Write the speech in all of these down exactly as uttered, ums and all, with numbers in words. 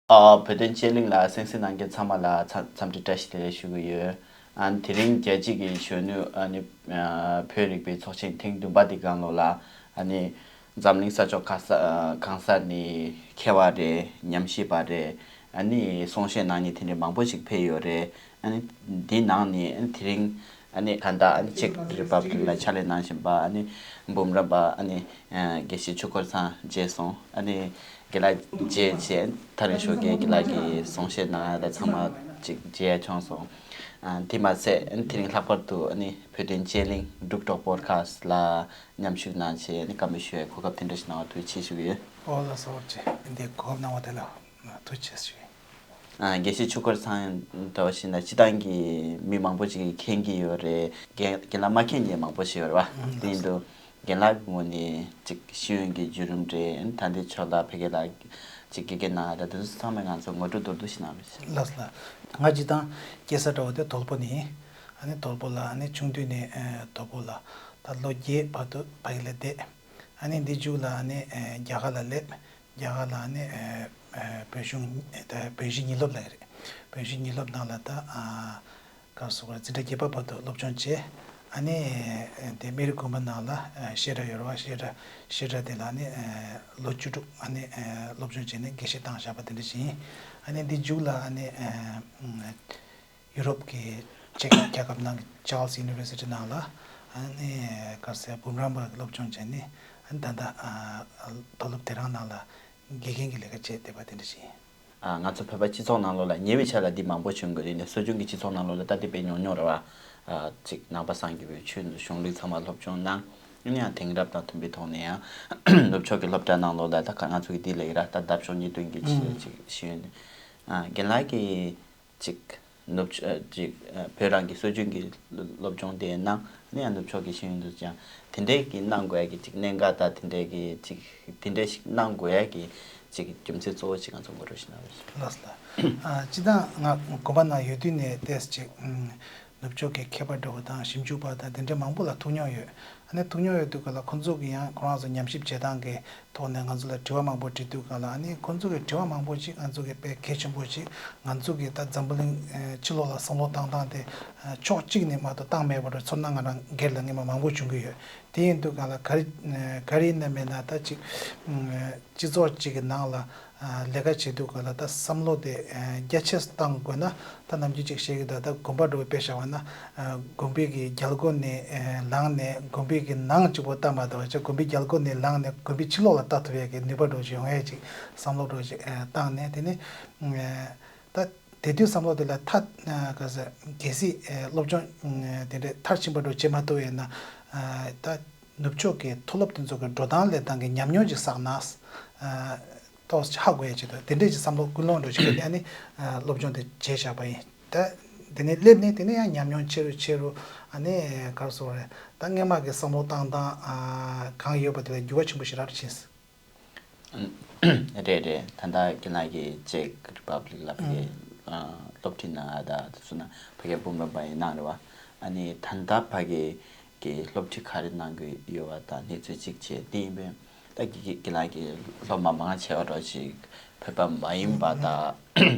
ཨ། བོད་དོན་དཔྱད་གླེང་ལ་གསན་གཟིགས་གནང་མཁན་ཚང་མ་ལ་འཚམས་འཚམས་འདྲི་བཀྲ་ཤིས་བདེ་ལེགས་ཞུ་གི་ཡོད། ཨ། དེ་རིང་རྒྱལ་སྤྱི་གི་གཞོན་ནུ་ཨ་ནི་ཨ་བོད་རིག་པའི་ཚོགས་ཆེན་ཐེངས་བདུན་པ་འདི་སྒང་ལོགས་ལ་ཨ་ནི་འཛམ་གླིང་ས་ཕྱོགས་ག་ས་གང་སར་ནས་མཁས་པ་རེད། ཉམས་ཞིབ་པ་རེད། ཨ་ནི་གསུང་བཤད་གནང་མཁན་དེ་འདྲ་མང་པོ་ཞིག་ཕེབས་ཡོད་རེད། ཨ་ནི་འདི་ནང་ནས་ཨ་ནི་དེ་རིང་ཨ་ནི་ད་ལྟ་ཨ་ནི་ཅེཀ་རི་པབ་ལིག་ལ་ཕྱག་ལས་གནང་བཞིན་པ་ཨ་ནི་འབུམ་རམས་པ་ཨ་ནི་ཨ་དགེ་བཤེས་ཆོས་འཁོར་ཚང་མཇལ་སོང་། ཨ་ནི་རྒན་ལགས་མཇལ་བྱས་ད་རིང་ཞོགས་ཀས་རྒན་ལགས་ཀྱིས་གསུང་བཤད་གནང་ཡ་ལ་ཚང་མ་ཅིག་མཇལ་ཡ་བྱུང་སོང་། ཨ་དེ་མ་ཟད་ཨ་ནི་དེ་རིང་ལྷག་པར་དུ་ཨ་ནི་བོད་དོན་དཔྱད་གླེང་འབྲུག་གྲོགས་པོ་ཌི་ཁ་སི་ཊི་ལ་མཉམ་ཞུགས་གནང་བྱས་ཨ་ནི་བཀའ་མོལ་ཞུ་ཡའི་གོ་སྐབས་དེ་འདྲ་ཞིག་གནང་བར་ཐུགས་རྗེ་ཆེ་ཞུ་གི་ཡོད། ཨོ་ལགས་སོ། ཨོ་ཅེ། འདི་གོ་སྐབས་གནང་བ་དེ་ལ་ཐུགས་རྗེ་ཆེ་ཞུ་ཡིན། ཨ། དགེ་བཤེས་ཆོས་འཁོར་ཚང་འདྲ་བོ་ཞིག་ན་སྤྱིར་བཏང་གི་མི་མང་པོ་ཞིག་གིས་མཁྱེན་གྱི་ཡོད་རེད། རྒན་རྒན་ལགས་མ་མཁྱེན་མཁན་མང་པོ་ཞིག་ཡོད་རེད་བ། ཨང་། དེ་ཡིན་དུས་རྒན་ལགས་ཀྱི་ངོས་ནས་ཅིག་ཤེས་ཡོན་གྱི་བརྒྱུད་རིམ་རེད། ད་ལྟའི་ཆོས་ལ་ཕ་གི་ལ་ཅིག་དགེ་རྒན་གནང་ཡ་ད་དེ་ཚོ་ཚང་མས་ང་ཚོ་ངོ་སྤྲོད་མདོར་བསྡུས་ཤིག་གནང་རོགས་ཞུ། ལགས་ལགས། ང་སྤྱིར་བཏང་སྐྱེས་ས་འདྲ་བོ་དེ་དོལ་པོ་ནས་ཡིན། ཨ་ནི་དོལ་པོ་ལ་ཨ་ནི་ཆུང་དུས་ནས་ཨ་དོལ་པོ་ལ་ད་ལོ་བརྒྱད་བར་དུ་ཕ་གི་ལ་བསྡད། ཨ་ནི་འདི་མཇུག་ལ་ཨ་ནི་ཨ་རྒྱ་གར་ལ་སླེབས། རྒྱ་གར་ལ་ནི་ཨ་ཨ་བོད་གཞུང་ད་བོད་གཞིས་ཉིན་སློབ་ལབ་ཀྱི་རེད། བོད་གཞིས་ཉིན་སློབ་ནང་ལ་ད་ཨ་ག་རེ་ཟེར་དགོས་རེད། འཛིན་གྲྭ་བརྒྱད་པ་བར་དུ་སློབ་སྦྱོང་བྱས། ཨ་ནི་ཨ་དེ་སྨན་རི་དགོན་པ་ནང་ལ་ཨ་བཤད་གྲྭ་ཡོད་རེད་བ། བཤད་གྲྭ་བཤད་གྲྭ་དེ་ལ་ནི་ཨ་ལོ་བཅུ་དྲུག་ཨ་ནི་ཨ་སློབ་སྦྱོང་བྱས་ནས་དགེ་བཤེས་བཏང་བཞག་པ་དེ་འདྲ་ཞིག་ཡིན། ཨ་ནི་འདི་མཇུག་ལ་ཨ་ནི་ཨ་ཡུ་རོབ་ཀྱི་ཅེཀ་རྒྱལ་ཁབ་ནང་གི་ཅཱལ་སི་ཡུ་ནི་ཝར་སི་ཊི་ནང་ལ་ཨ་ནི་ག་རེ་ཟེར་འབུམ་རམས་པ་སློབ་སྦྱོང་བྱས་ནས་ཨ་ནི་ད་ལྟ་ཨ་མཐོ་སློབ་དེ་རང་ནང་ལ་དགེ་རྒན་གྱི་ལས་ཀ་བྱས་བསྡད་པ་དེ་འདྲ་ཞིག་ཡིན། ཨ། ང་ཚོ་བོད་པ་སྤྱི་ཚོགས་ནང་ལོགས་ལ་ཉེ་བའི་ཆར་ལ་འདི་མང་པོ་བྱུང་གི་རེད། ནས་སྲོལ་རྒྱུན་གྱི་སྤྱི་ཚོགས་ནང་ལོགས་ལ་ད་འདི་དཔེ་ཉུང་ཉུང་རེད་བ། ཨ། ཅིག་ནང་པ་སངས་རྒྱས་པའི་ཆོས་འདི་གཞུང་ལུགས་ཚང་མ་སློབ་སྦྱོང་གནང་། ཨ་ནི་ཡང་དེང་རབས་དང་མཐུན་པའི་ཐོག་ནས་ཡང་ནུབ་ཕྱོགས་ཀྱི་སློབ་གྲྭ་ནང་ལོགས་ལ་ད་ག་ང་ཚོ་གི་འདི་ལ་ཡི་ར་ད་འདབ་གཤོག་གཉིས་སྟོན་གྱི་ཆེད་ཨུམ་ཅིག་ཤེས་ཡོན། ཨ། རྒན་ལགས་ཀྱིས་ཅིག་ནུབ་ཕྱོགས་ཅིག་བོད་རང་གི་སྲོལ་རྒྱུན་གྱི་སློབ་སྦྱོང་དེ་གནང་། ཨ་ནི་ཡང་ནུབ་ཕྱོགས་ཀྱི་ཤེས་ཡོན་དུ་ཀྱང་དེ་འདྲའི་གི་གནང་དགོས་ཡ་གི་ཅིག་གནད་འགག་དང་དེ་འདྲའི་གི་ཅིག་དེ་འདྲ་ཞིག་གནང་དགོས་ཡ་གི་ཅིག་རྒྱུ་མཚན་གཙོ་བོ་ཅིག་ང་ཚོ་ངོ་སྤྲོད་ཞིག་གནང་རོགས་ཞུ། ལགས་སོ། ཨ། སྤྱིར་བཏང་ང་དགོན་པ་ནང་ཡོད་དུས་ནས་ཏོག་ཙམ་ཅིག་ཨམ་ནུབ་ཕྱོགས་ཀྱི་མཁས་པ་འདྲ་བོ་དང་ཞིབ་འཇུག་པ་དང་དེ་འདྲ་མང་པོ་ལ་ཐུག་མྱོང་ཡོད། ཨ་ནི་ཐུག་མྱོང་ཡོད་དུས་ག་ལ་ཁོང་ཚོ་གི་ཡང་ཁོ་རང་ཚོ་ཉམས་ཞིབ་བྱེད་སྟངས་ཀྱི་ཐོག་ནས་ང་ཚོ་ལ་དྲི་བ་མང་པོ་དྲི་དུས་ག་ལ། ཨ་ནི་ཁོང་ཚོ་གི་དྲི་བ་མང་པོ་ཅིག་ང་ཚོ་གི་དཔེ་གལ་ཆེན་པོ་ཅིག་ང་ཚོ་གི་ད་འཛམ་བུ་གླིང་ཕྱི་ལོགས་ལ་བསམ་བློ་བཏང་སྟངས་དེ་ཕྱོགས་གཅིག་ནས་མ་གཏོགས་བཏང་མེད་པ་འདྲ་ཚོར་སྣང་ང་རང་སྒེར་ལ་སྔོན་མ་མང་པོ་བྱུང་གི་ཡོད། དེ་ཡིན་དུས་ག་ལ་ག་རེ་ག་རེ་ཡིན་ན་མེད་ན་ད་ཅིག་སྤྱི་ཚོགས་གཅིག་གི་ནང་ལ་ལས་ཀ་བྱེད་དུས་ག་ལ་ད་བསམ་བློ་དེ་རྒྱ་ཆེ་བཏང་དགོས་ན། ད་ནམ་རྒྱུན་ཅིག་བཤད་ཀྱི་འདུག་ད་དགོན་པ་འདྲ་བོ་དཔེ་བཞག་པ་ན་དགོན་པའི་གི་རྒྱལ་སྒོ་ནས་ལངས་ནས་དགོན་པའི་གི་ནང་གཅིག་པོ་ལྟ་མ་ཐུབ་པ་བྱས་དགོན་པའི་རྒྱལ་སྒོ་ནས་ལངས་ནས་དགོན་པའི་ཕྱི་ལོགས་ལ་ལྟ་ཐུབ་ཡས་ཀྱི་ནུས་པ་འདྲ་བོ་ཞིག་ཡོང་ཡས་ཅིག་བསམ་བློ་འདྲ་བོ་ཞིག་བཏང་ནས། དེ་ནས་ད་དེ་དུས་བསམ་བློ་དེ་ལ་མཐའ་ག་ས་གལ་སྲིད་སློབ་སྦྱོང་དེ་འདྲའི་མཐར་ཕྱིན་པ་འདྲ་བྱེད་མ་ཐུབ་ཡོད་ན། ད་ནུབ་ཕྱོགས་ཀྱི་མཐོ་སློབ་དེ་ཚོ་གི་འགྲོ་སྟངས་ལས་སྟངས་ཀྱི་ཉམས་མྱོང་ཅིག་བསགས་ན། ཏོག་ཙམ་ཧ་གོ་ཡ་ཅིག་འདུག་དེ་འདྲས་ཀྱི་བསམ་བློ་ཀུན་སློང་འདྲ་ཞིག་སླེབས་ནས་ཨ་ནི་སློབ་སྦྱོང་དེ་བྱས་བཞག་པ་ཡིན། ད་དེ་ནས་སླེབས་ནས་དེ་ནས་ཡང་ཉམས་མྱོང་ཆེ་རུ་ཆེ་རུ་ཨ་ནི་ག་རེ་ཟེར་དགོས་རེད། ད་སྔོན་མ་གི་བསམ་བློ་བཏང་སྟངས་གང་ཡོད་པ་དེ་ལ་འགྱུར་བ་ཆེན་པོ་ཞིག་རག་ཕྱིན། རེད་རེད། ད་ལྟ་ཁྱེད་རང་གིས་ཅེཀ་རི་པབ་ལིག་ལ་ཕ་གི་སློབ་ཁྲིད་གནང་ཡ་ད་དེ་ཚོ་ན་ཕ་གི་འབུམ་རམས་པ་ཡིན་གནང་རེད་བ། ཨ་ནི་ད་ལྟ་ཕ་གི་གི་སློབ་ཁྲིད་ག་རེ་གནང་གི་ཡོད་བ་དང་གནས་ཚུལ་གཅིག་བྱས་དེ་ཡིན་པས། ད་གི་གི་གི་ལ་གི་སློབ་མ་མང་ཆེ་བ་འདྲ་ཞིག་བོད་པ་མ་ཡིན་པ་དང་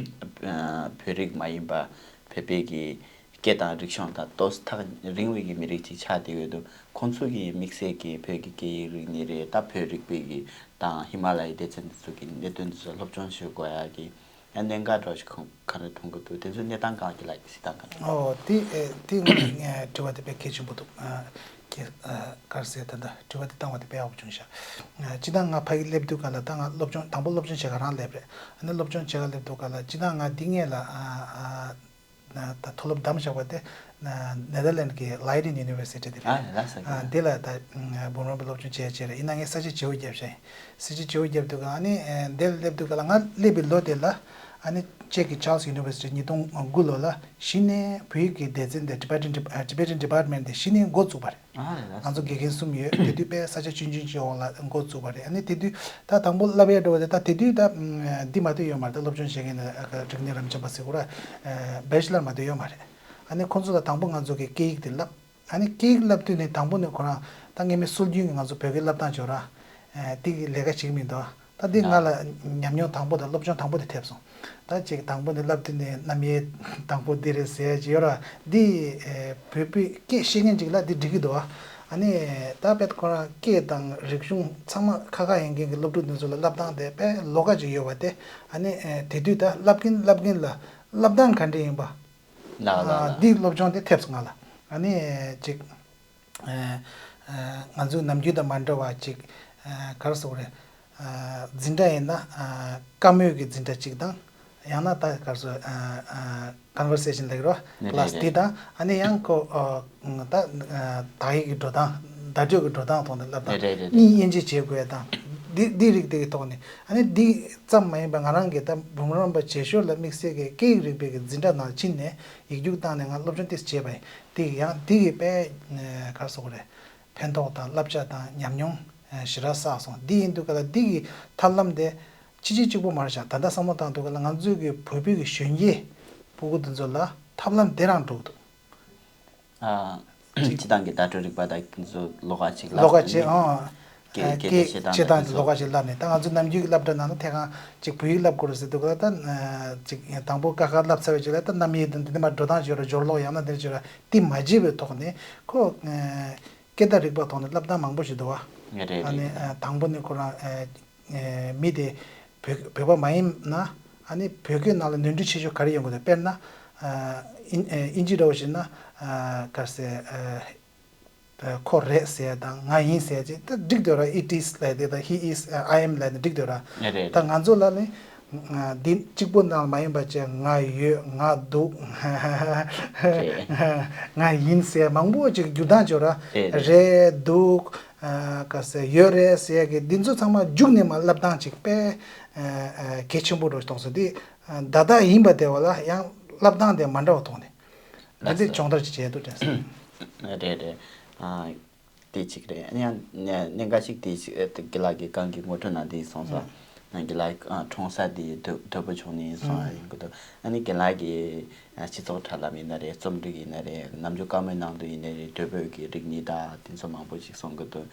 བོད་རིགས་མ་ཡིན་པ་བོད་པའི་གི་སྐད་དང་རིག་གཞུང་དང་ཏོག་ཙམ་ཐག་རིང་བའི་གི་མི་རིགས་ཅིག་ཆགས་བསྡད་ཡོད་དུས་ཁོང་ཚོ་གི་དམིགས་བསལ་གྱི་བོད་ཀྱི་སྐད་ཡིག་རིག་གནས་རེད། ད་བོད་རིག་པའི་གི་དང་ཧི་མ་ལ་ཡའི་སྡེ་ཚན་དེ་ཚོ་གི་གནད་དོན་དེ་ཚོ་སློབ་སྦྱོང་བྱེད་དགོས་ཡ་གི་ཡང་གནད་འགག་འདྲ་ཞིག་ཁོང་ག་རེ་མཐོང་གི་འདུག་དེ་ཚོའི་གནས་སྟངས་གང་གི་ལ་གཟིགས་སྟངས་ག་འདྲ། ཨོ་དེ་ཨེ་དེ་ངོས་ནས་ངས་དྲི་བ་དེ་དཔེ་གལ་ཆེན་པོ་འདུག་ཨ་ཁྱེད་ཨ་ག་རེ་ཟེར་ད་ལྟ་དྲི་བ་དེ་བཏང་བ་དེ་དཔེ་ཡག་པོ་བྱུང་ཤག་ཨ་སྤྱིར་བཏང་ང་ཕ་གི་སླེབས་དུས་ག་ལ་ད་ང་སློབ་སྦྱོང་དང་པོ་སློབ་སྦྱོང་བྱེད་ག་རང་སླེབས་རེད། ཨ་ནི་སློབ་སྦྱོང་བྱེད་ག་སླེབས་དུས་ག་ལ་སྤྱིར་བཏང་ང་འདི་སྔས་ལ་ཨ་ཨ་ད་མཐོ་སློབ་བདམས་བཞག་པ་དེ་ནེ་དར་ལེན་གྱི་ལའི་ཌེན་ཡུ་ནི་ཝར་སི་ཊི་དེ་རེད། ཨ་ལ་ས་གི་ཨ་དེ་ལ་ད་འབུམ་རམས་པའི་སློབ་སྦྱོང་བྱས་བྱས་རེད། ཡིན་ན་ངས་ས་བྱི་བརྗེ་པོ་བརྒྱབ་ཤག་ཡིན། ས་བྱི་བརྗེ་པོ་བརྒྱབ་དུས་ག་ཨ་ནི་ཨ་འདིར་སླེབས་དུས་ག་ལ་ང་སླེབས་པའི་ལོ་དེ་ལ་ཨ་ནི་ཅེག་གི་ཅཱལ་སི་ཡུ་ནི་ཝར་སི་ཊི་ཉིས་སྟོང་དགུ་ལོ་ལ་གཞི་ནས་བོད་ཡིག་གི་སྡེ་ཚན་དེ་ཊི་བེ་ཊན་ཊི་བེ་ཊན་ཌི་པཱར་ཊི་མེན་ཊི་དེ་གཞི་ནས་འགོ་བཙུགས་པ་རེད། ཨ་རེད་ལ། ང་ཚོ་དགེ་རྒན་གསུམ་ཡོད། དེ་དུས་དཔེ་ས་ཆ་ཆུང་ཆུང་ཅིག་འོག་ལ་འགོ་བཙུགས་པ་རེད། ཨ་ནི་དེ་དུས་ད་དང་པོ་བསླབ་ཡ་འགྲོ་བ་དེ་ད་དེ་དུས་ད་འདི་མ་གཏོགས་ཡོད་མ་རེད། ད་སློབ་སྦྱོང་བྱེད་མཁན་ནི་རིག་གནས་རབ་འབྱམས་པ་ཟེར་དགོས་ར། བེ་ཅི་ལར་མ་གཏོགས་ཡོད་མ་རེད། ཨ་ནི་ཁོང་ཚོ་ལ་དང་པོ་ང་ཚོ་གི་སྐད་ཡིག་དེ་བསླབ། ཨ་ནི་སྐད་ཡིག་བསླབ་དུས་ནས་དང་པོ་ནས་ཁོ་རང་ད་སྔ་མའི་སྲོལ་རྒྱུན་གྱི་ང་ཚོ་བོད་སྐད་བསླབ་སྟངས་བྱོས་ར། དེ་གི་ལས་ཀ་བྱེད་ཀྱི་མི་འདུག་ད་འདི་ང་ལ་ཉམས་མྱོང་དང་པོ་དང་སློབ་སྦྱོང་དང་པོ་དེ་ཐེབས་སོང་། ད་ཅིག་དང་པོ་ནས་བསླབ་དུས་ནས་རྣམ་དབྱེ་དང་པོ་འདི་རེད་ཟེར་གྱི་ཡོད་ར། འདི་ཨེ་བོད་པའི་སྐད་ཤེས་མཁན་ཅིག་ལ་འདི་འགྲིག་གི་འདུག་ཨ། ཨ་ནི་ད་དཔེ་ཁོ་རང་སྐད་དང་རིག་གཞུང་ཚང་མ་ཁ་ཁ་ཡིན་མཁན་གྱི་སློབ་ཕྲུག་འདི་ཚོ་ལ་བསླབ་སྟངས་དེ་དཔེ་ལོགས་ཀ་ཅིག་ཡོད་པ་དེ། ཨ་ནི་ཨེ་དེ་དུས་ད་བསླབ་མཁན་བསླབ་མཁན་ལ་བསླབ་སྟངས་ག་འདྲ་ཡིན་པ། ལགས་ལགས་ཨ་ལགས། འདི་སློབ་སྦྱོང་དེ་ཐེབས་སོང་ང་ལ། ཨ་ནི་ཅིག་ཨ་ཨ་ང་ཚོའི་ནམ་རྒྱུན་དང་མ་འདྲ་བ་ཅིག་ཨ་ག་རེ་ཟེར་དགོས་རེད། ཨ་འཛིན་གྲྭ་ཡིན་ན་ཨ་བཀའ་མོལ་གྱི་འཛིན་གྲྭ་གཅིག་དང་། ཡང་ན་ད་ག་རེ་ཟེར་ཨ་ཨ་ཀོན་ཝར་སེ་ཤན་ལབ་ཀྱི་རེད་བ། ཀི་ལཱ་སི་འདི་དང་། ཨ་ནི་ཡང་ཁོ་ཨ་ད་ཨ་དག་ཡིག་གི་འགྲོ་སྟངས། བརྡ་སྤྲོད་ཀྱི་འགྲོ་སྟངས་ཐོག་ནས་བསླབ་སྟངས། རེད་རེད་རེད། གཉིས་དབྱེ་འབྱེད་བྱེད་དགོས་ཡ་དང་། འདི་འདི་རིགས་དེ་གི་ཐོག་ནས། ཨ་ནི་འདི་ཙམ་མ་ཡིན་པར་ང་རང་གིས་ད་འབུམ་རམས་པ་བྱེད་ཞོར་ལ་དམིགས་བསལ་གྱི་སྐད་ཡིག་རིག་པའི་གི་འཛིན་གྲྭ་ནང་ཕྱིན་ནས་ཡིག་རྒྱུགས་བཏང་ནས་ང་སློབ་སྦྱོང་ཏོག་ཙམ་བྱས་པ་ཡིན། དེ་ཡང་དེ་གི་དཔེ་ཨ་ག་རེ་ཟེར་དགོས་རེད། ཕན་ཐོགས་དང་བསླབ་བྱ་དང་ཉམས་མྱོང་ཨ་ཞེ་དྲག་བསགས་སོང་། འདི་ཡིན་དུས་ག་ལ་འདི་གི་ཐབས་ལམ་དེ་ཕྱི་ཕྱི་གཅིག་པོ་མ་རེད་ཤག་ད་ལྟ་བསམ་བློ་བཏང་དུས་ག་ལ་ང་ཚོའི་གི་བོད་པའི་གི་གཞོན་སྐྱེས་སྤུ་གུ་འདི་ཚོ་ལ་ཐབས་ལམ་དེ་རང་འགྲོ་གི་འདུག་ཨ། སྤྱིར་བཏང་གི་བརྡ་སྤྲོད་རིག་པ་དང་དེ་ཚོ་ལོགས་ཀ་ཅིག་ལ་ལོགས་ཀ་ཅིག་ཨང་། སྐད་སྐད་སྐད་བཤད་སྟངས་བཤད་སྟངས་དེ་ཚོ་ལོགས་ཀ་ཅིག་བསླབ་ནས། ད་ང་ཚོ་ནམ་རྒྱུན་གྱི་སློབ་གྲྭ་ནང་ལ་ཐད་ཀར་ཅིག་བོད་ཡིག་བསླབ་དགོས་རེད་ཟེར་དུས་ག་ལ། ད་ཅིག་དང་པོ་ཀ་ཁ་བསླབ་ཚར་བའི་རྗེས་ལ་ད་རྣམ་དབྱེ་དང་དེ་འདྲ་མར་འགྲོ་སྟངས་ཅིག་ཡོད་རེད། སྦྱོར་ཀློག་ཡང་ན་དེ་འདྲ་ཅིག་ཡོད་རེད། དེ་མ་བརྗེད་པའི་ཐོག་ནས་ཁོ་སྐད་བརྡ་རིག་པ་ཐོག་ནས་བསླབ་སྟངས་མང་པོ་ཞིག་འདུག་བ། རེད་རེད། ཨ་ནི་རེད། དང་པོ་ནས་ཁོ་རང་ཨེ་མི་དེ་བོད་བོད་པ་མ་ཡིན་ན། ཨ་ནི་བོད་སྐད་ནང་ལ་ནོར་འཁྲུལ་ཆེ་ཤོས་ག་རེ་ཡོང་གི་འདུག་དཔེར་ན་ཨ་ཨིན་ཨེ་ཨིན་ཇི་འདྲ་བོ་ཞིག་ན་ཨ་ག་རེ་ཟེར་ཨ་ཁོ་རེད་ཟེར་དང་ང་ཡིན་ཟེར་ཅིག་ད་འགྲིག་འདུག་ར། It is ལབ་དེ་དང་He is, I am ལབ་ནས་འགྲིག་འདུག་ར། རེད་རེད། ད་ང་ཚོ་ལ་ནི་ཨ་འདི་གཅིག་པོ་ནང་མ་ཡིན་པ་བྱས། ང་ཡོད། ང་འདུག་རེད། ང་ཡིན་ཟེར་མང་པོ་ཅིག་འགྱུར་སྟངས་ཅིག་ཡོད་ར། རེད་རེད། རེད། འདུག་ཨ་ག་ཟེར་ཡོད་རེད་ཟེར་ཡ་གི་འདི་ཚོ་ཚང་མ་རྒྱུགས་ནས་མར་བསླབ་སྟངས་ཅིག་དཔེ་ཨ་ཨ་གལ་ཆེན་པོ་འདྲ་བོ་མཐོང་སོང་། འདི་ཨ་བརྡ་དག་ཡིན་པ་དེ་བ་ལ་ཡང་བསླབ་སྟངས་དེ་མ་འདྲ་བ་མཐོང་ནས། འདི་ལགས་འདི་སོ། སྦྱོང་བརྡར་ཅིག་བྱས་འདུག་དྲན་སོང་། རེད་རེད། ཨ་དེ་གཅིག་རེད། ཨ་ནི་ཡང་གནད་འགག་ཅིག་དེ་གཅིག་ཨ་དགེ་ལགས་ཀྱིས་གང་གི་ངོ་སྤྲོད་ནང་དེ་གསུངས་སོང་། ཨ་དགེ་ལགས་ཨ་འཁྲུངས་ས་དེ་དོལ་དོལ་པོ་ཕྱོགས་ནས་སོང་། ཨ་ཡིན་གྱི་འདུག་ཨ་ནི་དགེ་ལགས་ཀྱིས་ཨ་སྤྱི་ཚོགས་དྲ་ལམ་ཡིན་ན་རེད། རྩོམ་སྒྲིག་ཡིན་ན་རེད། ནམ་རྒྱུན་བཀའ་མོལ་ནང་དུ་ཡིན་ན་རེད། དོལ་པོའི་གི་རིག་གནས་དང་དེ་ཚོ་མང་པོ་ཞིག་གསུང་གི་འདུག་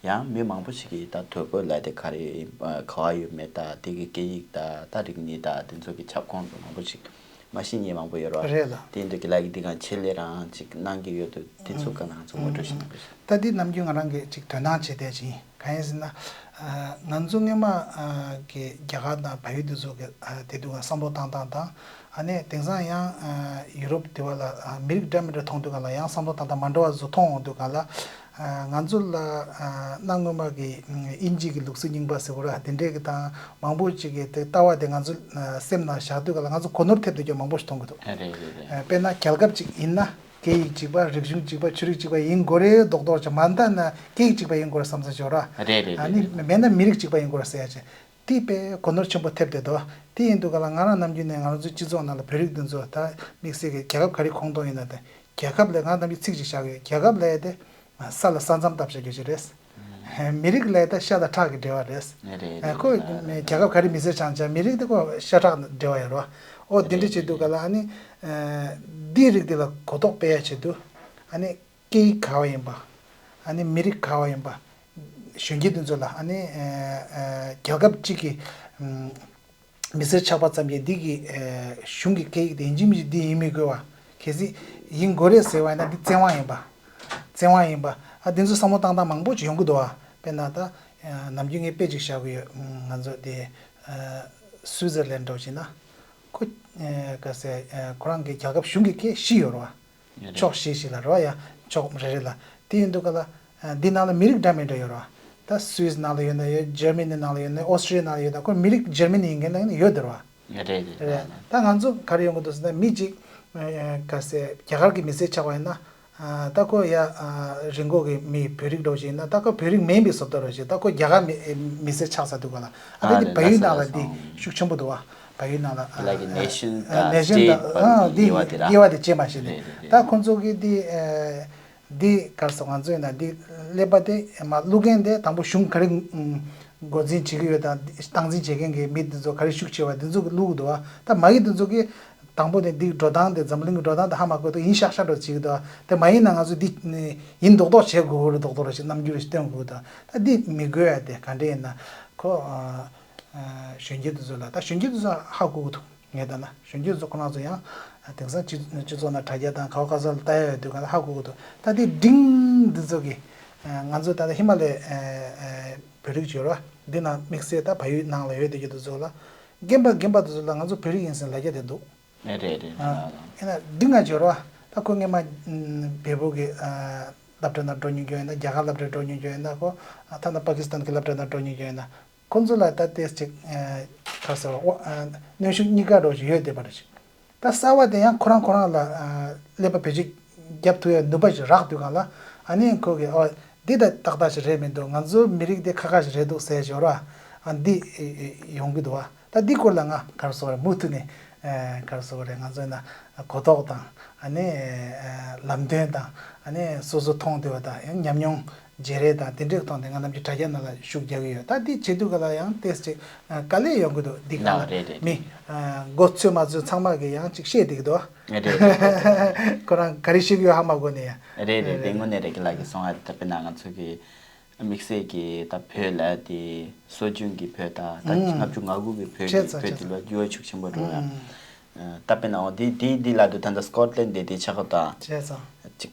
ཡང་མི་མང་པོ་ཞིག་གིས་ད་དོལ་པོ་ལབ་དེ་ག་རེ་ཡིན་པ་ག་བ་ཡོད་མེད་དང་། དེ་གི་སྐད་ཡིག་དང་ད་རིག་གནས་དང་དེ་ཚོ་གི་ཁྱབ་ཁོངས་དང་མང་པོ་ཞིག་མ་ཤེས་མཁན་མང་པོ་ཡོད་རེད་བ། རེད་ལ། དེ་འདུག་གི་ལ་གི་འདི་གང་ཆེད་ལས་རང་ཅིག་གནང་གི་ཡོད་འདུག་དེ་ཚོ་ག་ང་ཚོ་ངོ་སྤྲོད་ཞིག་གནང་གི་ཞིག་ད་འདི་ནམ་རྒྱུན་ང་རང་གི་ཅིག་དོན་དག་བྱེད་བསྡད་ཅིང་གང་ཡིན་ཟེར་ན། ཨ་ང་ཚོ་སྔོན་མ་ཨ་གི་རྒྱ་གར་དང་བལ་ཡུལ་དེ་ཚོ་གི་ཨ་དེ་དུས་ང་བསམ་བློ་བཏང་སྟངས་དང་། ཨ་ནི་དེང་སང་ཡང་ཨ་ཡུ་རོབ་དེ་བ་ལ་ཨ་མི་རིགས་འདྲ་མི་འདྲ་མཐོང་དུས་གང་ལ་ཡང་བསམ་བློ་བཏང་སྟངས་མ་འདྲ་བ་བཟོ་མཐོང་འོང་དུས་གང་ལ། ཨ་ང་ཚོ་ལ་ཨ་གནའ་སྔོན་མ་གི་ཨིན་ཇི་གི་ལུགས་སྲོལ་རྙིང་པ་ཟེར་དགོས་ར། དེ་འདྲའི་གི་དང་མང་པོ་ཅིག་གི་དེ་ལྟ་བ་དེ་ང་ཚོ་ཨ་སེམས་ནང་བཞག་དུས་ག་ལ་ང་ཚོ་གོ་ནོར་ཐེབས་སྡོད་རྒྱུ་མང་པོ་ཞིག་མཐོང་གི་འདུག་ཨ་རེད་རེད་རེད། ཨ་དཔེར་ན་རྒྱལ་ཁབ་ཅིག་ཡིན་ན་སྐད་ཡིག་གཅིག་པ། རིག་གཞུང་གཅིག་པ། ཆོས་རིག་གཅིག་པ་ཡིན་དགོས་རེད་མདོག་མདོག་བྱས། མ་མཐའ་ན་སྐད་ཡིག་གཅིག་པ་ཡིན་དགོས་རེད་བསམ་བསམ་ཞིག་ཡོད་ར། རེད་རེད་ཨ་ནི་རེད་རེད། མེད་ན་མི་རིགས་གཅིག་པ་ཡིན་དགོས་རེད་ཟེར་ཡ་ཅིག་དེ་དཔེ་གོ་ནོར་ཆེན་པོ་ཐེབས་བསྡད་འདུག་དེ་ཡིན་དུས་ག་ལ་ང་རང་ནམ་རྒྱུན་ནས་ང་རང་ཚོའི་སྤྱི་ཚོགས་ནང་ལ་བོད་རིགས་འདི་ཚོ་ད་དམིགས་བསལ་གྱི་རྒྱལ་ཁབ་ག་རེ་ཁོངས་གཏོགས་ཡིན་ན། དེ་རྒྱལ་ཁབ་ལ་ང་ནམ་རྒྱུན་ཚིག་ཅིག་བཞག་གི་ཡོད། རྒྱལ་ཁབ་ལ་དེ་ས་ལ་ས་མཚམས་བཏབ་བཞག་རྒྱུ་ཅིག་རེད། མི་རིགས་ལ་ད་ཤ་དང་ཁྲག་གི་འབྲེལ་བ་རེད། རེད་རེད། ཁོ་རྒྱལ་ཁབ་ག་རེ་མི་སེར་ཆགས་ཆགས། མི་རིགས་དེ་ཁོ་ཤ་ཁྲག་འབྲེལ་བ་ཡོད་རེད་བ། ཨོ་དེ་འདྲ་བྱེད་དུས་ག་ལ་ཨ་ནི་འདིའི་རིགས་དེ་ལ་གོ་རྟོགས་སྤེལ་ཡ་ཆེད་དུ། ཨ་ནི་སྐད་ཡིག་ག་བ་ཡིན་པ། ཨ་ནི་མི་རིགས་ག་བ་ཡིན་པ། གཞོན་སྐྱེས་དེ་ཚོ་ལ་ཨ་ནི་རྒྱལ་ཁབ་གཅིག་གི་མི་སེར་ཆགས་པ་ཙམ་གྱིས་འདི་གི་ཨ་གཞུང་གི་སྐད་ཡིག་དེ་ཡིན་གཅིག་མིན་གཅིག་འདི་ཡིན་མི་དགོས་པ། གལ་སྲིད་ཡིན་དགོས་རེད་ཟེར་བ་ཡིན་ན་འདི་བཙན་དབང་ཡིན་པ། བཙན་དབང་ཡིན་པ། ཨ་འདི་ཚོ་བསམ་བློ་བཏང་སྟངས་མང་པོ་ཅིག་ཡོང་གི་འདུག་ཨ། དཔེར་ན་ད་ཨ་ནམ་རྒྱུན་ངས་དཔེ་ཅིག་བཞག་གི་ཡོད། ང་ཚོ་དེ་ཨ་སུའི་ཛར་ལན་འདྲ་བོ་བྱས་ན། ཁོ་ཨ་ག་ཟེར་ཨ་ཁོ་རང་གི་རྒྱལ་ཁབ་གཞུང་གི་སྐད་བཞི་ཡོད་རེད་བ། རེད། ཕྱོགས་བཞི་ཞིག་ལ་རེད་བ། ཡ་ཕྱོགས་རེ་རེ་ལ། དེ་ཡིན་དུས་ག་ལ་ཨ་འདི་ནང་ལ་མི་རིགས་འདྲ་མི་འདྲ་ཡོད་རེད་བ། ད་སུད་སི་ནང་ལ་ཡོད་ན་ཡོད། འཇར་མ་ནི་ནང་ལ་ཡོད་ན། ཨོ་སི་ཀྲི་ལི་ཡ་ནང་ལ་ཡོད་ན། ཁོ་མི་རིགས་འཇར་མ་ནི་ཡིན་མཁན་ནང་ཡོད་དེ་རེད་བ། རེད་རེད་རེད། ད་ང་ཚོ་ག་རེ་ཡོང་གི་འདུག་ཟེར་ན་མི་གཅིག་ཨ་ག་ཟེར་རྒྱ་གར་གྱི་མི་སེར་ཆགས་པ་ཡིན་ན། ཨ་ད་ཁོ་ཡ་ཨ་རི་མགོ་གི་མི་བོད་རིགས་འདྲ་བོ་ཞིག་ཡིན་ན། ད་ཁོ་བོད་རིགས་མིན་པའི་བཟོ་ལྟ་འདྲ་བོ་ཞིག་ད་ཁོ་རྒྱ་གར་མི་མི་སེར་ཆགས་ཚར་དུས་ག་ལ་ཨ་ད་ཨ་འདི་རེད། བལ་ཡུལ་ནང་ལ་འདི་ཤུགས་ཆེན་པོ་འདུག་བ། བལ་ཡུལ་ནང་ལ་ཨ་ལ་གི་ནེ་ཤན་ཨ་དང་ནེ་ཤན་སི་ཊེ་ཊི་དང་ཨ་འདི་དབྱེ་བ་དེ་ར། དབྱེ་བ་དེ་བྱས་མ་ཤེས་ནས། རེད་རེད་རེད། ད་ཁོ་ཚོ་གི་འདི་ཨ་འདི་ག་རེ་ཟེར། ང་ཚོ་ཡིན་ན་འདི་ཀླད་པ་དེ་མ་བླུག་མཁན་དེ་དང་པོ་གཞུང་ག་རེ་འགོ་འཛིན་བྱེད་ཀྱི་ཡོད་དང་། སྟངས་འཛིན་བྱེད་མཁན་གྱི་མི་འདི་ཚོ་ག་རེ་ཤུགས་ཆེ་བ་འདི་ཚོ་གི་བླུག་གི་འདུག་བ། ད་མ་གི་འདི་ཚོ་གི་དང་པོ་ནས་འདི་འགྲོ་སྟངས་དེ་འཛམ་གླིང་གི་འགྲོ་སྟངས་དེ་ཧ་མ་གོ་འདུག་ཡིན་ཤག་ཤག་འདྲ་བྱེད་ཀྱི་འདུག་དེ་མ་ཡིན་ན་ང་ཚོ་འདི་ཡིན་མདོག་མདོག་བྱེད་དགོས་ཀྱི་རེད། མདོག་མདོག་རེ་ཞིག་རྣམ་འགྱུར་རེ་ཞིག་སྟོན་དགོས་ཀྱི་འདུག་ད་འདི་མི་དགོས་ཡ་དེ་ག་འདྲ་ཡིན་ན་ཁོ། གཞོན་སྐྱེས་དེ་ཚོ་ལ། ད་གཞོན་སྐྱེས་དེ་ཚོ་ཧ་གོ་གི་འདུག་ངས་ལྟ་ན་གཞོན་སྐྱེས་དེ་ཚོ་ཁོ་རང་ཚོ་ཡང་དེང་སང་སྤྱི་སྤྱི་ཚོགས་ནང་དྲ་རྒྱ་དང་ག་བ་ག་ས་ལ་ལྟ་ཡ་ཡོད་དུས་ག་ལ་ཧ་གོ་གི་འདུག་ད་དེ་འབྲིང་འདི་ཚོ་གི་ང་ཚོ་ད་ལྟ་ཧི་མ་ལའི་བོད་རིགས་ཅིག་ཡོད་ར། འདི་ནང་དམིགས་བསལ་ད་བལ་ཡུལ་ནང་ལ་ཡོད་དེ་ཡོད་དུས་ཚོ་ལ་རྒན་པ་རྒན་པ་དེ་ཚོ་ལ་ང་ཚོ་བོད་རིགས་ཡིན་ཟེར་ལབ་རྒྱུ་དེ་འདུག་རེད་རེད་རེད། ཨ་ཡིན་ན་འདི་ང་ཅོར་བ་ད་ཁོ་སྔས་མ་བལ་པོ་གི་སློབ་གྲྭ་ནང་འགྲོ་མྱོང་རྒྱུ་ཡིན་ན། རྒྱ་གར་སློབ་གྲྭ་འགྲོ་མྱོང་རྒྱུ་ཡིན་ན། ཁོ་ད་ལྟ་པ་ཀི་སི་ཐན་གི་སློབ་གྲྭ་ནང་འགྲོ་མྱོང་རྒྱུ་ཡིན་ན། ཁོ་ཚོ་ལ་ད་ཏེས་ཅིག་ག་ཟེར་བ། གནོན་ཤུགས་གཉིས་ཀ་འགྲོ་ཞིག་ཡོད་བསྡད་པ་རེད། ད་གསར་བ་དེ་ཡང་ཁོ་རང་ཁོ་རང་ལ་ཀླད་པ་བེད་སྤྱོད་རྒྱབ་ཐུབ་ཡ་ནུས་པ་ཞིག་རག་དུས་གང་ལ། ཨ་ནི་ཁོ་གིས་ཨོ་འདི་ད་ཏག་ཏག་ཞིག་རེད་མི་འདུག་ང་ཚོའི་མི་རིགས་འདི་ཁ་ཁ་ཞིག་རེད་འདུག་ཟེར་ཞོར་བ། ཨ་འདི་ཡོང་གི་འདུག་བ། ད་འདི་སྐོར་ལ་ང་ག་རེ་ཟེར་དགོས་རེད། མུ་མཐུད་ནས་ག་རེ་ཟེར་དགོས་རེད། ང་ཚོ་ཡིན་ན་གོ་རྟོགས་དང་། ཨ་ནི་ལམ་སྟོན་དང་། ཨ་ནི་སོ་སོ་མཐོང་བསྡད་པ་དང་། ཡང་ཉམས་མྱོང་བརྗེ་རེས་དང་དེ་འདྲའི་ཐོག་ནས་ང་རྣམས་ཀྱི་དྲ་རྒྱ་ནང་ལ་ཤུགས་རྒྱག་གི་ཡོད། ད་འདི་བྱེད་དུས་ག་ལ་ཡང་ཏེས་ཅིག་དཀའ་ལས་ཡོང་གི་འདུག་འདི་ག་ལ་རེད་རེད། མི་མགོ་ཚོས་མ་ཚོས་ཚང་མ་གི་ཡང་ཅིག་བཤད་བསྡད་ཀྱི་འདུག་རེད་རེད་རེད། ཁོ་རང་ག་རེ་ཤེས་ཀྱི་ཡོད་ཧ་མ་གོ་ནས་ཡ། རེད་རེད། དེ་དངོས་གནས་རེད། ཀི་ལགས་ཀྱིས་གསུངས་ཡ་དེ་ལྟ་བུ་ན་ང་ཚོ་གི་དམིགས་བསལ་གྱི་ད་བོད་ལ་དེ་སྲོལ་རྒྱུན་གྱི་བོད་ད་ད་ཨུམ། ལྔ་བཅུ་ང་དགུ་གི་བོད་ཀྱི་བྱས་ཙང་བོད་དེ་ལ་འགྱུར་བ་ཤུགས་ཆེན་པོ་འགྲོ་ཡ། ཨུམ། ད་དཔེར་ན་འོ་དེ་དེ་དེ་ལ་དུ་ད་ལྟ་སྐོར་ལེན་དེ་དེ་ཆགས་ད་བྱས་ཙང་ཅིག་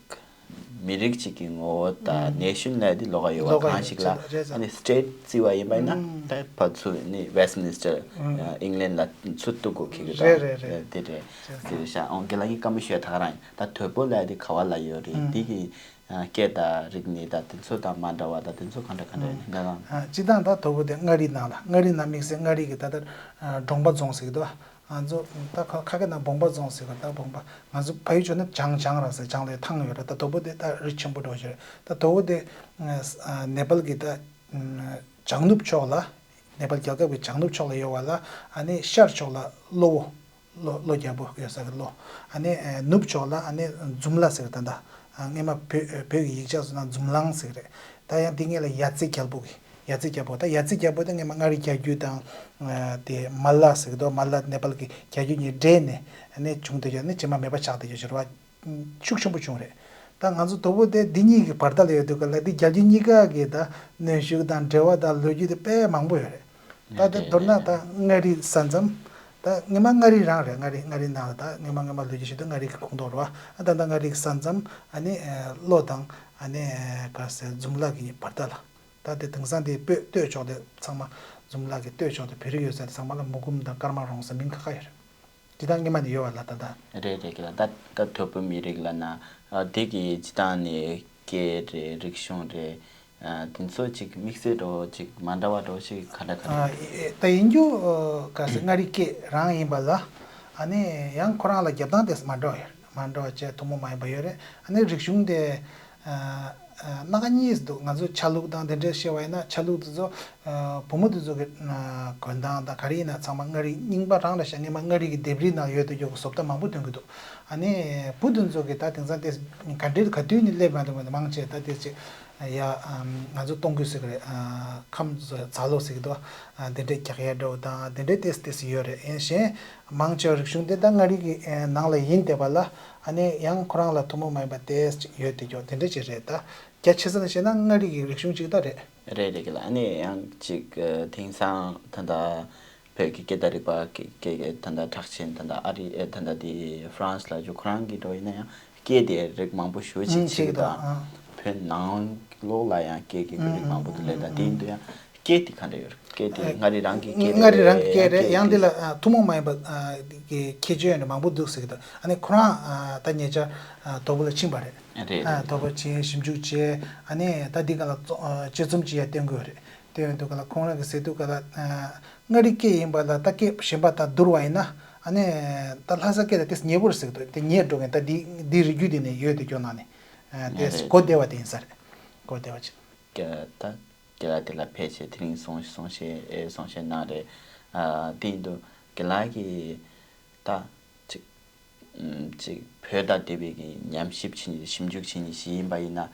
མི་རིགས་གཅིག་གི་ངོ་བོ་དང་ཨུམ། ནེ་ཤན་ལ་དེ་ལོགས་ཡོད་པ་ལོགས་གང་ཡོད་ཞིག་ལ། བྱས་ཙང་། ཨ་ནི་སི་ཊེ་ཊི་བརྩི་བ་ཡིན་པ་ཡིན་ན། ཨུམ། ད་ཕར་ཚུར་ནི་ཝེ་སི་ཊི་མིན་སི་ཊར་ཨུམ། ཨིང་ལན་ལ་ཚུར་གཏུག་དགོས་ཁེལ་གི་རེད་རེད་རེད། དེ་རེད། བྱས་ཙང་། དེ་རེད་ཤག་འོང་། རྒན་ལགས་ཀྱིས་བཀའ་མོལ་ཞུ་ཡ་ད་ག་རང་ཡིན། ད་དོལ་པོ་ལ་དེ་ག་བ་ལ་ཡོད་རེད། ཨུམ། དེ་གི་ཨ་སྐད་དང་རིག་གནས་དང་དེ་ཚོ་དང་མ་འདྲ་བ་དང་དེ་ཚོ་ག་འདྲ་ག་འདྲ་ཡིན་ན་ལ། ཨ་སྤྱིར་བཏང་ད་དོལ་པོ་དེ་མངའ་རིས་ནང་ལ། མངའ་རིས་ནང་དམིགས་བསལ་མངའ་རིས་ཀྱི་ད་ལྟ་ཨ་འབྲོང་པ་རྫོང་ཟེར་གི་འདུག་ང་ཚོ་ད་ཁ་ཁ་སྐད་ནང་བོང་པ་རྫོང་ཟེར་གི་འདུག་བོང་པ། ང་ཚོ་བལ་ཡུལ་ཕྱོགས་ན་བྱང་བྱང་ར་ཟེར། བྱང་ལ་ཐང་ཡོད་ར། ད་དོལ་པོ་དེ་ད་རི་ཆེན་པོ་འདྲ་བོ་ཞིག་རེད། ད་དོལ་པོ་དེ་ཨ་ནེ་པཱལ་གྱི་ད་བྱང་ནུབ་ཕྱོགས་ལ། ནེ་པཱལ་རྒྱལ་ཁབ་ཀྱི་བྱང་ནུབ་ཕྱོགས་ལ་ཡོད་པ་ལ། ཨ་ནི་ཤར་ཕྱོགས་ལ་གློ་བོ། གློ་གློ་རྒྱལ་པོ་ཡོད་ས་གི་གློ། ཨ་ནི་ཨ་ནུབ་ཕྱོགས་ལ་ཨ་ནི་འཛུམ་ལ་ཟེར་གི། ད་ལྟ་ཨ་སྔས་མ་བོད་བོད་ཀྱི་ཡིག་ཆ་ཚོ་ནང་འཛུམ་ལང་ཟེར་གི་རེད། ད་ཡང་འདི་སྔས་ལ་ཡ་རྩེ་རྒྱལ་པོ་གི། ཡ་རྩེ་རྒྱལ་པོ། ད་ཡ་རྩེ་རྒྱལ་པོ་དེ་སྔས་མ་མངའ་རིས་བརྒྱད་རྒྱུད་དང་ཨ་དེ་མལ་ལ་ཟེར་གི་འདུག་མལ་ལ་ནེ་པཱལ་གྱི་བརྒྱད་རྒྱུད་གཉིས་འདྲེས་ནས་ཨ་ནི་བྱུང་བསྡད་ཡོད། ཨ་ནི་རྗེས་མ་མེད་པ་ཆགས་བསྡད་ཡོད་ཟེར་བ། ཤུགས་ཆེན་པོ་བྱུང་རེད། ད་ང་ཚོ་དོལ་པོ་དེ་འདི་གཉིས་ཀྱི་བར་ཐག་ལ་ཡོད་དུས་ག་ལ། འདི་རྒྱལ་རྒྱུད་གཉིས་ཀ་གི་ད་གནོན་ཤུགས་དང་འབྲེལ་བ་དང་ལོ་རྒྱུས་དེ་དཔེ་མང་པོ་ཡོད་རེད། ད་དེ་མདོར་ན་ད་མངའ་རིས་ས་མཚམས། ད་སྔས་མ་མངའ་རིས་རང་རེད། མངའ་རིས་མངའ་རིས་ནང་ལ་ད་སྔས་མ་སྔས་མ་ལོ་རྒྱུས་བཤད་དུས་མངའ་རིས་ཀྱི་ཁོངས་གཏོགས་རེད་བ། ཨ་ད་ད་མངའ་རིས་ཀྱི་ས་མཚམས། ཨ་ནི་གློ་དང་ཨ་ནི་ག་ཟེར་འཛུམ་ལ་གི་བར་ཐག་ལ། ད་དེ་དེང་སང་དེ་སྟོད་སྟོད་ཕྱོགས་དེ་ཚང་མ། འཛུམ་ལ་གི་སྟོད་ཕྱོགས་དེ་བོད་རིགས་ཡོད་ས་དེ་ཚང་མ་ལ་མུ་ཁུམ་དང་ཀརྨ་རོང་ཟེར་མིང་ཁ་ཁ་ཡོད་རེད། ཇི་ལྟར་སྔས་མ་ནས་ཡོད་པ་ལ་ད་ལྟ། རེད་རེད། ཀྱི་ལ་ད་ད་དོལ་པོ་མི་རིགས་ལ་ན་ཨ་དེ་གི་ཇི་ལྟར་ནས་སྐད་རེད། རིག་གཞུང་རེད། ཨ་དེ་ཚོ་ཅིག་དམིགས་བསལ་འདྲ་བོ་ཅིག་མ་འདྲ་བ་འདྲ་བོ་ཞིག་ག་འདྲ་ག་འདྲ། ཨ་ཨེ་ད་ཡིན་རྒྱུ་ག་ཟེར་མངའ་རིས་སྐད་རང་ཡིན་པ་ལ། ཨ་ནི་ཡང་ཁོ་རང་ལ་རྒྱབ་སྟངས་དེ་མ་འདྲ་བ་ཡོད་རེད། མ་འདྲ་བ་བྱས་ཐུན་མོང་མ་ཡིན་པ་ཡོད་རེད། ཨ་ནི་རིག་གཞུང་དེ། ཨ་ཨ་སྣ་ཁ་གཉིས་འདུག་ང་ཚོ་ཆ་ལུགས་དང་དེ་འདྲའི་བཤད་པ་ཡིན་ན། ཆ་ལུགས་དེ་ཚོ་ཨ་བུ་མོ་དེ་ཚོ་གི་ཨ་གོན་སྟངས་དང་ག་རེ་ཡིན་ན་ཚང་མ་མངའ་རིས་རྙིང་པ་རང་རེད་ཤག་སྔས་མ་མངའ་རིས་ཀྱི་ལྡེབས་རིས་ནང་ཡོད་དུ་ཡོད་གི་བཟོ་ལྟ་མང་པོ་སྟོན་གི་འདུག་ཨ་ནི་བུ་དེ་ཚོ་གི་ད་དེང་སང་དེ་ག་འདྲའི་ག་དུས་ནས་སླེབས་མ་འདུག་མང་ཆེ་ད་དེ་ཅིག་ཡ་ཨ་ང་ཚོ་གཏོང་གི་ཟེར་གི་རེད། ཨ་ཁམས་རྫ་ལོ་ཟེར་གི་འདུག་ཨ་དེ་འདྲའི་རྒྱག་ཡ་འདྲ་བོ་དང་དེ་འདྲའི་ཏེས་ཏེས་ཡོད་རེད། ཡིན་གཞན་མང་ཆེ་བ་རིག་གཞུང་དེ་ད་མངའ་རིས་ཀྱི་ཨ་ནང་ལ་ཡིན་བསྡད་པ་ལ། ཨ་ནི་ཡང་ཁོ་རང་ལ་ཐུན་མོང་མ་ཡིན་པ་ཏེས་ཡོད་དེ་ཀྱོག་དེ་འདྲ་ཅིག་རེད། ད་རྒྱ་ཆེ་ས་ནས་བཤད་ན་མངའ་རིས་ཀྱི་རིག་གཞུང་ཅིག་ད་རེད། རེད་རེད། ཀྱི་ལ་ཨ་ནི་ཡང་ཅིག་ཨ་དེང་སང་ད་ལྟ་བོད་ཀྱི་སྐད་དང་རིག་པ་སྐད་སྐད་ད་ལྟ་གྲགས་ཆེན་ད་ལྟ་ཨ་རི་ཨེ་ད་ལྟ་དེ་ཧྥ་རན་སི་ལ་ཅིག་ཁོ་རང་གི་འགྲོ་ཡིན་ན་ཡང་སྐད་དེ་རིགས་མང་པོ་ཞེ་ཅིག་ཨང་ཕྱེ་གི་ད། ཨང་། བོད་ནང་ལོགས་ལ་ཡང་སྐད་ཀྱི་རིགས་མང་པོ་འདུག་ལས། ད་དེ་ཡིན་དུས་ཡང་སྐད་དེ་ག་འདྲ་ཡོད་རེད། སྐད་དེ་མངའ་རིས་རང་གི་སྐད་རེད། མངའ་རིས་རང་གི་སྐད་རེད། ཡང་དེ་ལ་ཨ་ཐུན་མོང་མ་ཡིན་པ་ཨ་གི་ཁྱད་ཆོས་ཡོད་ནི་མང་པོ་འདུག་ཟེར་གི་འདུག་ཨ་ནི་ཁོ་རང་ཨ་ད་ཉེ་ཆར་ཨ་དོལ་པོ་ལ་ཕྱིན་པ་རེད། རེད་ཨ་རེད། དོལ་པོ་ཕྱིན་ཞིབ་འཇུག་བྱས། ཨ་ནི་ད་འདི་ག་ལ་ཚོ་ཨ་དཔྱད་རྩོམ་ཅིག་ཡང་བཏོན་དགོས་རེད། བཏོན་ཡོང་དུས་ག་ལ་ཁོང་རང་གི་ཟེར་དུས་ག་ལ་ཨ་མངའ་རིས་སྐད་ཡིན་པ་ལ་ད་སྐད་གཞན་པ་དང་བསྡུར་བ་ཡིན་ན། ཨ་ནི་ད་ལྷ་ས་སྐད་ལ་ཏིས་ཉེ་པོ་རེད་ཟེར་གི་འདུག་དེ་ཉེ་འགྲོ་མཁན་ད་འདི་འདི་རིགས་རྒྱུད་འདི་ནས་ཡོད་དེ་ཀྱོག་ནང་ནས་ཨ་དེ་རེད་རེད། གོ་བདེ་བ་དེ་ཡིན་ས་རེད། གོ་བདེ་བ་ཅིག་ཀྱ་ད་ཀྱ་ལ་དེ་ལ་ཕལ་ཆེར་དེ་རིང་གསུང་གསུང་བཤད་ཨེ་གསུང་བཤད་གནང་རེད། ཨ་དེ་ཡིན་དུས་ཀྱ་ལ་གི་ད་ཅིག་ཨམ་ཅིག་བོད་དང་འབྲེལ་བའི་གི་ཉམས་ཞིབ་བྱེད་མཁན་ཞིབ་འཇུག་བྱེད་མཁན་ཞིག་ཡིན་པ་ཡིན་ན།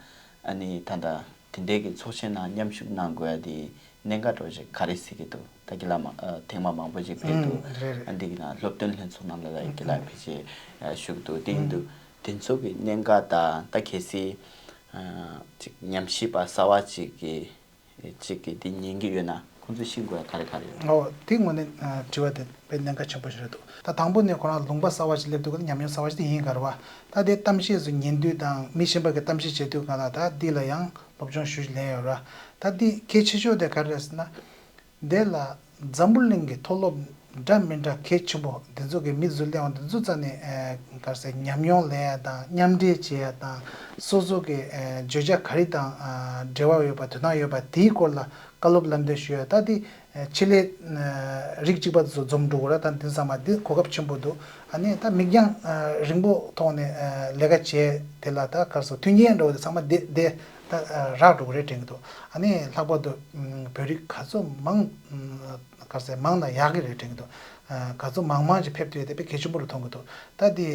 ཨ་ནི་ད་ལྟ་དེ་འདྲའི་གི་ཚོགས་ཆེན་ནང་མཉམ་ཞུགས་གནང་དགོས་ཡ་དེ་གནད་འགག་འདྲ་བོ་ཞིག་ག་རེ་གཟིགས་ཀྱི་འདུག་ད་ཀྱ་ལ་མ་ཨ་ཐེངས་མ་མང་པོ་ཞིག་ཕེབས་འདུག་ཨུམ་རེད་རེད། ཨ་འདི་གི་ནང་སློབ་སྟོན་ལྷན་ཚོགས་ནང་ལ་ལ་ཀྱ་ལ་ཕལ་ཆེར་ཨ་ཞུགས་འདུག་དེ་ཡིན་དུས་དེ་ཚོ་གི་གནད་འགག་དང་ད་གལ་སྲིད་ཨ་ཅིག་ཉམས་ཞིབ་པ་གསར་བ་ཅིག་གི་གཅིག་གིས་འདི་ཉན་གྱི་ཡོད་ན། ཁོང་ཚོས་ཤེས་དགོས་ཡ་ག་རེ་ག་རེ་ཡོད། ཨོ་དེ་དངོས་གནས་དྲི་བ་དེ་དཔེ་གནད་འགག་ཆེན་པོ་ཞིག་རེད་འདུག་ད་དང་པོ་ནས་ཁོ་རང་ལུང་པ་གསར་བ་ཞིག་སླེབས་དུས་ཀ་ཉམས་མྱོང་གསར་བ་ཞིག་དེ་ཡིན་ག་རེད་བ། ད་དེ་གཏམ་བཤད་སུ་ཉན་དུས་དང་མི་གཞན་པ་གི་གཏམ་བཤད་བྱེད་དུས་ག་ལ་ད་འདི་ལ་ཡང་སློབ་སྦྱོང་ཞུ་ལེན་ཡོད་ར། ད་འདི་གལ་ཆེ་ཤོས་དེ་ག་རེ་རེད་ཟེར་ན། དེ་ལ་འཛམ་བུ་གླིང་གི་མཐོ་སློབ་འདྲ་མི་འདྲ་གལ་ཆེན་པོ་འདི་ཚོ་གི་མི་ཚོ་སླེབས་འོང་འདི་ཚོ་རྩ་ནས་ག་རེ་ཟེར་ཉམས་མྱོང་ལེན་ཡ་དང་མཉམ་འབྲེལ་བྱེད་ཡ་དང་སོ་སོ་གི་བརྗོད་བྱ་ག་རེ་དང་འབྲེལ་བ་ཡོད་པ་དོན་དག་ཡོད་པ་དེའི་སྐོར་ལ་བཀའ་སློབ་ལམ་སྟོན་ཞུ་ཡ་ད་དེ། ཆེད་ལས་རིགས་གཅིག་པ་ཚོ་འཛོམས་འགྲོ་གི་ར། ད་འདི་ཚང་མ་འདི་གོ་སྐབས་ཆེན་པོ་འདུག་ཨ་ནི་ད་མིག་རྒྱང་རིང་པོ་ཐོག་ནས་ལས་ཀ་བྱས་དེ་ལ་ད་ག་རེ་ཟེར་མཐུན་རྐྱེན་འདྲ་བོ་དེ་ཚང་མ་འདི་འདི་ད་རག་འགྲོ་གི་རེད་དྲན་གི་འདུག་ཨ་ནི་ལྷག་པར་དུ་བོད་རིགས་ག་ཚོད་མང་ག་རེ་ཟེར་མང་ན་ཡག་གི་རེད་དྲན་གི་འདུག་ག་ཚོད་མང་མང་ཅིག་ཕེབས་ཐུབ་ཡ་དེ་དཔེ་གལ་ཆེན་པོ་རུ་མཐོང་གི་འདུག་ད་འདི་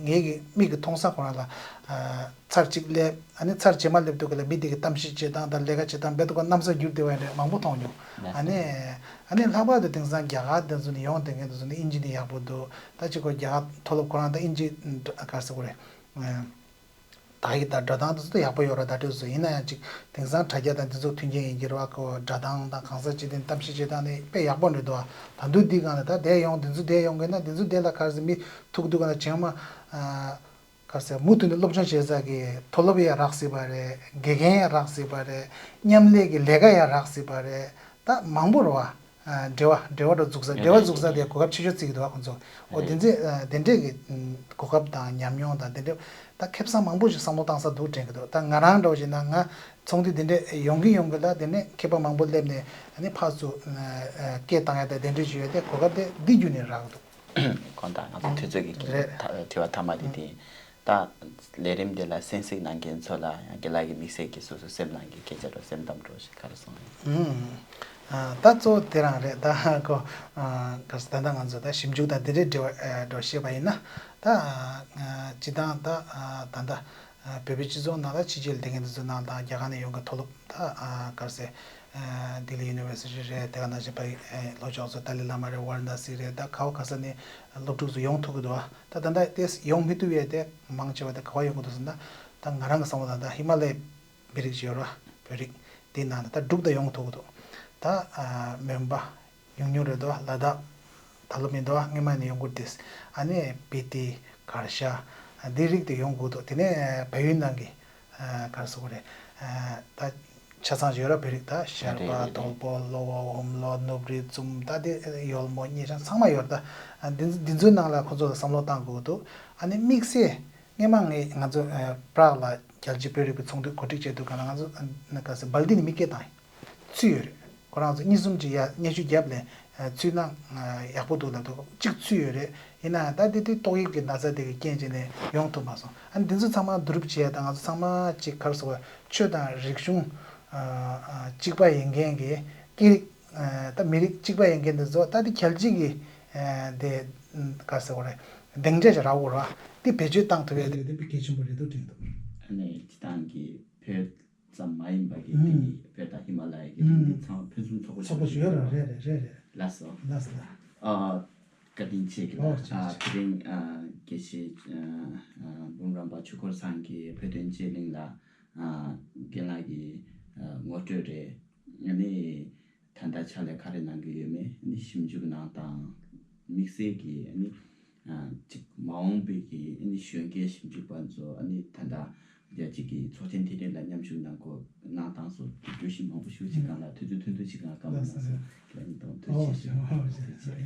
ངའི་གི་མིག་གི་མཐོང་ས་ཁོ་རང་ལ། ཚར་གཅིག་སླེབས། ཨ་ནི་ཚར་རྗེས་མ་སླེབས་དུས་ཀ་ལ་མི་དེ་གི་གཏམ་བཤད་བྱེད་སྟངས་དང་ལས་ཀ་བྱེད་སྟངས་རྦད་དེ་ཁོ་གནམ་ས་འགྱུར་བསྡད་པ་ཡིན་རེད་མང་པོ་མཐོང་མྱོང་། ཨ་ནི་ཨ་ནི་ལྷག་པར་དུ་དེང་སང་རྒྱ་གར་དེ་ཚོ་ནས་ཡོང་བསྡད་མཁན་དེ་ཚོ་ནི་ཨིན་ཇི་ནི་ཡག་པོ་འདུག་ད་ཅིག་ཁོ་རྒྱ་གར་མཐོ་སློབ་ཁོ་རང་ད་ཨིན་ཇི་ག་རེ་ཟེར་དགོས་རེད། དག་ཡིག་དང་སྒྲ་གདངས་དེ་ཚོ་ད་ཡག་པོ་ཡོད་རེད། ད་དེ་ཚོ་ཡིན་ན་ཡང་ཅིག་དེང་སང་དྲ་རྒྱ་དང་དེ་ཚོ་མཐུན་རྐྱེན་ཡིན་གྱི་རེད་བ། ཁོ་སྒྲ་གདངས་དང་གང་ཟག་སྤྱི་དེ་གཏམ་བཤད་བྱེད་སྟངས་ནི་དཔེ་ཡག་པོ་འདྲ་འདུག་ད་དུང་འདི་སྒང་ལ་ད་དེ་ཡོང་དེ་ཚོ་དེ་ཡོང་གི་ན་དེ་ཚོ་དེ་ལ་ག་རེ་ཟེར་མི་ཐུག་དུས་ཀ་ན་བྱེ་མ། ག་རེ་ཟེར་མུ་མཐུད་ནས་སློབ་སྦྱོང་བྱེད་ས་གི་མཐོ་སློབ་ཡང་རག་སྲིད་པ་རེད། དགེ་རྒན་ཡང་རག་སྲིད་པ་རེད། མཉམ་ལས་ཀྱི་ལས་ཀ་ཡང་རག་སྲིད་པ་རེད། ད་མང་པོ་རེད་བ། འབྲེལ་བ་འབྲེལ་བ་འདྲ་འཛུགས་ས་འབྲེལ་བ་འཛུགས་ས་དེ་གོ་སྐབས་ཆེ་ཤོས་བརྩི་གི་འདུག་བ་ཁོང་ཚོ། འོ་དེ་ཚོས་དེ་འདྲས་ཀྱི་གོ་སྐབས་དང་ཉམས་མྱོང་དང་དེ་འདྲས་ད་ཁེ་བཟང་མང་པོ་ཞིག་བསམ་བློ་བཏང་ས་འདུག་དྲན་གི་འདུག་ད་ང་རང་འདྲ་བོ་བྱས་ན་ང་ཚོགས་འདུ་དེ་འདྲས་ཡོང་གི་ཡོང་གི་ལ་དེ་ནས་མཁས་པ་མང་པོ་སླེབས་ནས་ཨ་ནི་ཕར་ཚུར་སྐད་བཏང་ཡ་དང་དེ་འདྲས་བྱེད་ཡ་དེ་གོ་སྐབས་དེ་འདི་བརྒྱུད་ནས་རག་གི་འདུག་དགོངས་དག་ང་ཚོ་དུས་ཚོད་ཀྱི་རེད། དྲི་བ་མཐའ་མ་དེ་དེ་ཡིན། ད་ལས་རིམ་དེ་ལ་གསན་གཟིགས་གནང་མཁན་ཚོ་ལ་ཡང་རྒན་ལགས་ཀྱི་དམིགས་བསལ་གྱི་སོ་སོ་སེམས་ནང་གི་སྐད་ཆ་རོ་སེམས་གཏམ་རོ་ཞིག་ག་རེ་གསུངས་ཡིན། ད་གཙོ་བོ་དེ་རང་རེད། ད་ཁོ་ག་ས་ད་ལྟ་ང་ཚོ་ད་ཞིབ་འཇུག་དང་དེ་འདྲའི་འབྲེལ་བ་འགྲོ་ཤེས་པ་ཡིན་ན་ད་སྤྱི་བཏང་ད་ད་ལྟ་བོད་པའི་སྤྱི་ཚོགས་ནང་ལ་ཕྱི་རྒྱལ་སྡོད་མཁན་དེ་ཚོ་ནང་དང་རྒྱ་གར་ནས་ཡོང་མཁན་མཐོ་སློབ་ད་ག་རེ་ཟེར། ལྡི་ལི་ཡུ་ནི་ཝར་སི་ཊི་རེད། དེ་ག་ནང་བཞིན་པའི་ལྷོ་ཕྱོགས་སུ་ཏཱ་ལའི་བླ་མ་རེད། ཝཱ་ར་ཎ་སི་རེད། ད་ག་བ་ག་ས་ནས་སློབ་ཕྲུག་ཚོ་ཡོང་ཐུབ་ཀྱི་འདུག་ད་ད་ལྟ་དེ་ཡོང་མི་ཐུབ་པའི་དེ་མང་ཆེ་བ་དེ་ག་བ་ཡོང་གི་འདུག་ཟེར་ན་ད་ང་རང་གི་བསམ་བློ་ད་ད་ཧི་མ་ལ་ཡའི་མི་རིགས་ཅིག་ཡོད་ར་བོད་རིགས་དེའི་ནང་ནས་ད་འབྲུག་ད་ཡོང་ཐུབ་ཀྱི་འདུག་ད་མོན་པ་ཉུང་ཉུང་རེད་འདུག་ལ་དྭགས་ད་ལོ་མི་འདུག་སྔོན་མ་ནས་ཡོང་གི་འདུག་ཨ་ནི་སྤི་ཏི་གར་ཞ་འདི་རིགས་དེ་ཡོང་དགོས་འདུག་དེ་ནས་བལ་ཡུལ་ནང་གི་གར་སོགས་རེད། ད་ཆ་ཚང་ཡོད་ར་བོད་རིགས་ད་ཤར་པ་དོལ་པོ་ལོ་བོ་ཧོམ་ལོ་ནུབ་རི་ཙུམ་ད་དེ་ཡོལ་མོ་སྙེ་ཤང་ཚང་མ་ཡོད་ར། ད་འདི་འདི་ཚོའི་ནང་ལ་ཁོ་ཚོ་ལ་བསམ་བློ་བཏང་དགོས་འདུག་ཨ་ནི་དམིགས་བསལ་སྔོན་མ་ངས་ང་ཚོ་པྲག་ལ་རྒྱལ་སྤྱིའི་བོད་རིག་པའི་ཚོགས་འདུ་གོ་སྒྲིག་བྱས་དུས་ག་ལ་ང་ཚོ་ག་ས་སྦལ་ཏི་ནི་མི་སྐད་བཏང་ཡིན། ཚུད་ཡོད་རེད། ཁོ་རང་ཚོ་གཉིས་གསུམ་ཅིག་ཡ་སྙན་ཞུ་བརྒྱབ་ནས་ཚུད་ན་ཡག་པོ་འདུག་ལབ་འདུག་གཅིག་ཚུད་ཡོད་རེད། ཡིན་ན་ད་དེ་དུས་ཏོག་དབྱིབས་ཀྱི་ན་ཚ་དེ་གི་རྐྱེན་བྱས་ནས་ཡོང་ཐུབ་མ་སོང་། ཨ་ནི་འདི་ཚོ་ཚང་མ་བསྡུ་རུབ་བྱས་དང་ང་ཚོ་ཚང་མ་གཅིག་ག་རེ་ཟེར་དགོས་ཆོས་དང་རིག་གཞུང་གཅིག་པ་ཡིན་མཁན་གྱི་སྐད་རིགས་ད་མི་རིགས་གཅིག་པ་ཡིན་མཁན་དེ་ཚོ་ད་དེ་གལ་ཆེ་གི་དེ་ག་རེ་ཟེར་དགོས་རེད། སྡིངས་ཆ་ཞིག་རག་དགོས་རེད་བ། དེ་བེད་སྤྱོད་བཏང་ཐུབ་ཡ་དེ་དེ་དཔེ་གལ་ཆེན་པོ་རེད་འདུག་དྲན་འདུག་ཨ་ནི་སྤྱི་བཏང་གི་བོད་ཙམ་མ་ཡིན་པ་གི་ཨུམ། དེ་ནི་བོད་དང་ཧི་མ་ལ་ཡའི་གི་རིག་གནས་ཚང་ཕུན་སུམ་ཚོགས་པོ་ཚོགས་པོ་ཞིག་ཞིག་ཡོད་ར་རེད་རེད་རེད་རེད། ལགས་སོ། ལགས་སོ་ལགས། ཨ་བཀའ་དྲིན་ཆེ་གི་ཨོ་ལགས། ཆེ་ཨ་ཆེ། དེ་རིང་ཨ་དགེ་བཤེས་ཨ་འབུམ་རམས་པ་ཆོས་འཁོར་ཚང་གིས་བོད་དོན་དཔྱད་གླེང་ལ་ཨ་རྒན་ལགས་ཀྱི་ཨ་ངོ་སྤྲོད་རེད། ཨ་ནི་ད་ལྟ་ཕྱག་ལས་ག་རེ་གནང་གི་ཡོད་མེད་ནི་ཞིབ་འཇུག་གནང་སྟངས། དམིགས་བསལ་གྱི་ནི་ཅིག་མ་འོངས་པའི་གི་ནི་གཞོན་སྐྱེས་ཞིབ་འཇུག་པ་ཚོ་ནི་ད་ལྟ་རྒྱལ་སྤྱི་གི་ཚོགས་ཆེན་དེ་འདྲ་ལ་མཉམ་ཞུགས་གནང་གོ་གནང་སྟངས་སོགས་བརྗོད་གཞི་མང་པོ་ཞིག་ཅིག་སྒང་ལ་དུས་ཚོད་ཐུང་ཐུང་ཅིག་སྒང་བཀའ་མོལ་གནང་སོང་། ཁྱེད་རང་གཉིས་དང་ཐུགས་རྗེ་ཆེ་ཞུ། ཐུགས་རྗེ་ཆེ།